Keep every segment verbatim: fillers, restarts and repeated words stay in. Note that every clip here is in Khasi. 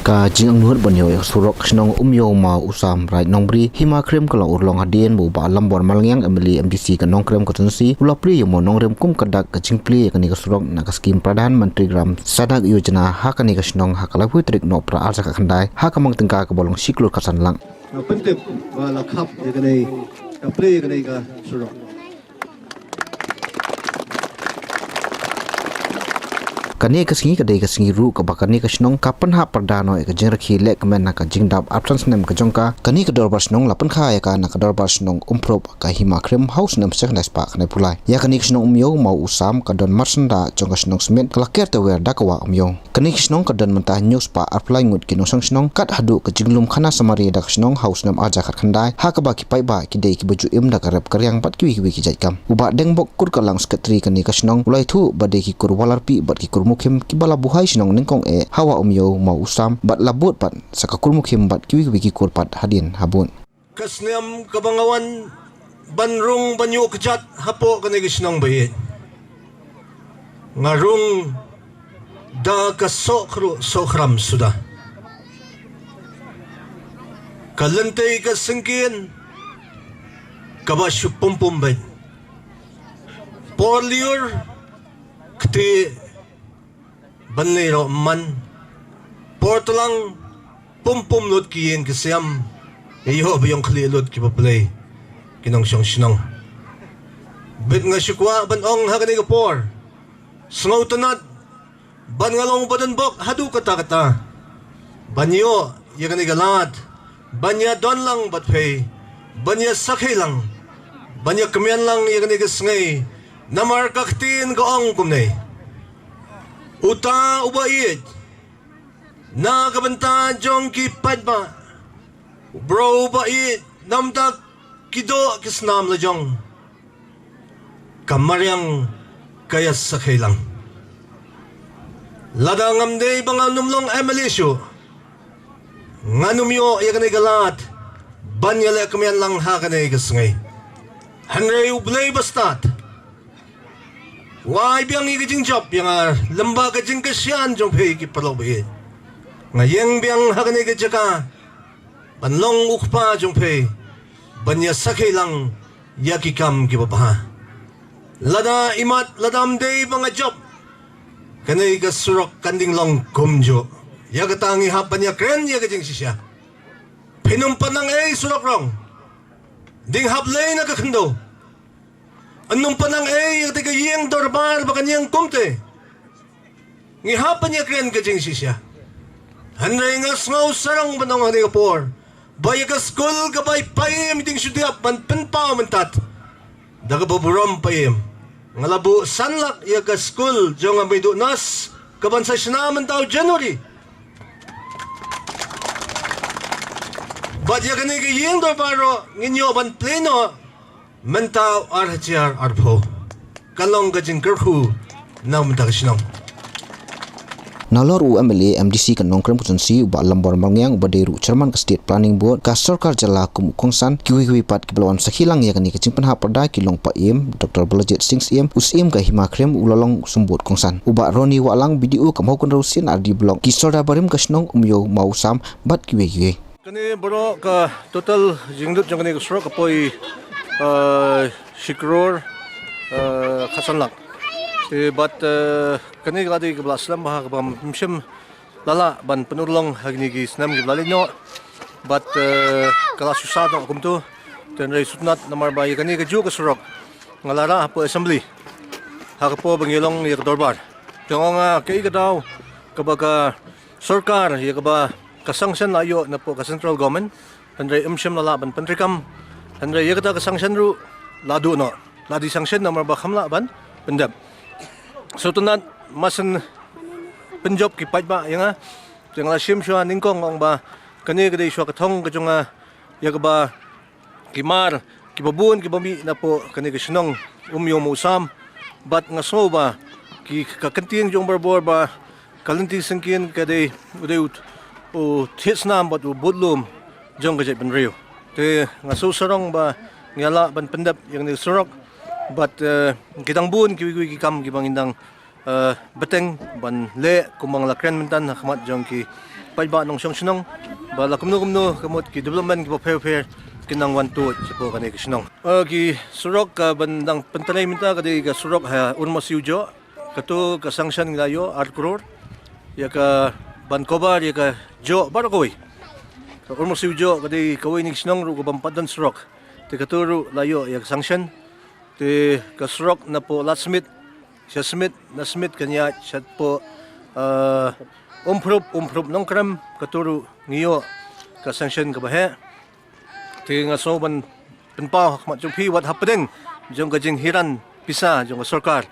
Ka jingangnud ban ïoh ïa ka surok shnong Umiew Maw Usam Raid Nongbri Hima Krim ka la urlong hadien ba u Bah Lambor Malngiang, M L A M D C ka Nongkrem constituency, u la plie ïa u Maw Nongrim kum ka dak ka jingplie ïa kane ka surok na ka skim Pradhan Mantri Gram Sadak Yojana ha kane ka shnong ha ka laiphew tarik Nohprah arhajar khatkhyndai ha ka mang tyngka kaba long shi klur khatsan lak. Nga pyntip ba la khap ïa kane, ka plie ïa kane ka surok. Kane ka sngi ka dei ka sngi ruh kaba kane ka shnong ka pynhap pyrda noh ïa ka jingrakhe lehkmen na ka jingdap arphew san snem ka jong ka. Kane ka dorbar shnong la pynkha ïa ka na ka dorbar shnong Umprup ka Hima Krim ha u snem shi hajar khyndai spah khyndai phew lai. Ïa kane ka shnong Umiew Maw Usam ka don marsyndah jong ka shnong Smit ka la ker tawiar da ka wah Umiew. Kane ka shnong ka don mynta hynñiew spah arphew lai ngut ki nongshong shnong, kat haduh ka jinglum khana samari da ka shnong ha u snem arhajar khatkhyndai, ha kaba ki paidbah ki dei kiba ju im da ka rep ka riang bad kiwei kiwei ki jait kam. U Bah Dengbok Kurkalang, Secretary kane ka shnong, u la ïathuh ba dei ki kur Wallarpih bad ki kur Mukhim kiba la buhai shnong nyngkong eh ha wah Umiew Maw Usam bad la bud pat sa ka kur Mukhim bad kiwei kiwei ki kur pat hadien habud. Ka snem kaba nga wan ban rung ban ïuh kjat hapoh kane ka shnong ba ïeit, nga rung da ka soh khruh soh khram suda. Ka lynti ka syngkien kaba shu pum pum beit. Por lyiur kti ban lei roh man. Por tlang pum pum lut ki ïing ki sem. Ïoh ba ïong khlieh lut kiba plie ki nongshong shnong. Bit nga shu kwah ban ong ha kane ka por, sngewtynnat ban nga long ba don bok haduh katta katta ban ïoh ïa kane ka lad ban ïa don lang bad phi, ban ïa sakhi lang, ban ïa kmen lang ïa kane ka sngi. Namar ka ktien ka ong kumne: Uta uba ïeit na ka bynta jong ki paidbah, u briew uba ïeit na ka bynta ki doh ki snam la jong, ka mariang ka ïa sakhi lang. Lada ngam dei ba ngan ym long M L A shuh, ngan ym ïoh ïa kane ka lad ban ïa leh kmen lang ha kane ka sngi. Hynrei U Blei ba stad u ai biang ïa ka jingjop ïa nga lyngba ka jingkyrshan jong phi ki paralok ba ïeit. Nga ïeng biang ha kane ka jaka ban long u kpa jong phi ban ïa sakhi lang ïa ki kam kiba bha. Lada imat, lada ym dei ba nga jop, kane ka surok kan dang long kumjuh. Ïa kata ngi hap ban ïa kren ïa ka jingshisha. Phin ym pat nang ei surok rong, dang hap lei na ka khyndew. Yn ym pat nang ei ïa kata ka ïing dorbar ba kan ïeng kumte. Ngi hap ban ïa kren ka jingshisha. Hynrei nga sngew sarong ban ong ha kane ka por ba ïa ka skul kaba i Paiem i dang shu dep ban pynpaw mynta da kaba burom Paiem. Nga la buh san lak ïa ka skul jong nga Meiduh Nas kaban sa shna mynta u January. Bad ïa kane ka ïing dorbar ruh ngin ïoh ban plie noh mynta u ar hajar arphew. Ka long ka jingkyrkhu na mynta ka shnong. Nalor u M L A M D C ka Nongkrem constituency u Bah Lambor Malngiang uba dei ruh chairman ka State Planning Board ka sorkar jylla kum u kongsan, kiwei kiwei pat kiba la wan sakhi lang ïa kane ka jingpynhap pyrda ki long Paiem Doctor Balajied Singh Syiem, u Syiem ka Hima Krim u la long u symbud kongsan, u Bah Ronnie Wahlang, B D O ka Mawkynrew C and R D Block, ki sordar barim ka shnong Umiew Maw Usam bad kiwei kiwei. Kane baroh ka total jinglut jong kane ka surok ka poi, eh, shi klur, eh, khatsan lak. Eh, bad, eh, kane ka la dei kaba la slem bha kaba ngam shym la lah ban pynurlong ha kine ki snem kiba la leit noh. Bad, eh, ka la shu sah noh kumto. Te hynrei sngewtynnat namar ba ïa kane kajuh ka surok nga la rah hapoh assembly ha ka por ba ngi long ïa ka dorbar. Te nga ong, ah, kaei ka daw kaba ka sorkar ïa kaba ka sanction la ïoh napoh ka central government, hynrei ym shym la lah ban pyntreikam. Hynrei ïa kata ka sanction ruh la duh noh, la dei sanction namar ba kham lah ban pyndep. Sngewtynnat, mar shen pynjop ki paidbah ïa nga. Te nga la shim shuwa nyngkong ong ba kane ka dei shuwa ka thong ka jong nga ïa kaba ki mar kiba bun kiba mih napoh kane ka shnong Umiew Maw Usam. Bad nga sngew ba ki, ka kyntien jong baroh ba ka lynti syngkien ka dei, u dei u, u thied snam bad u budlum jong ka jaitbynriew. Te nga sngew sarong ba ngi lah ban pyndep ïa kane ka surok bad, eh, ki dang bun kiwei kiwei ki kam kiba ngin dang eh, bteng ban leh kumba la kren mynta ha khmat jong ki paidbah nongshong shnong ba la kumno kumno ka mut ki development kiba pher pher ki nang wan tuid shapoh kane ka shnong. Eh, ki surok ka ban dang pyntrei mynta ka dei ka surok ha Urmasiwjoh. Kato ka sanction ngi la ïoh ar klur ïa ka ban cover ïa ka joh baroh kawei. Ka Urmasiwjoh ka dei kawei na ki shnong ruh ka bym pat don surok. Te kato ruh la ïoh ïa ka sanction. Te ka surok napoh Lad Smit sha Smit, na Smit kan ïaid shapoh, eh, Umphrup, Umphrup Nongkrem, kato ruh ngi ïoh ka sanction kaba heh. Te nga sngew ban pynpaw ha khmat jong phi wat hapdeng jong ka jinghiran pisa jong ka sorkar.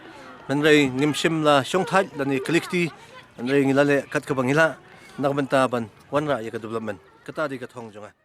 Hynrei ngim shym la shongthait lane kylli kti, hynrei ngi la leh kat kaba ngi lah na ka bynta ban wanrah ïa ka development. Kata dei ka thong jong nga.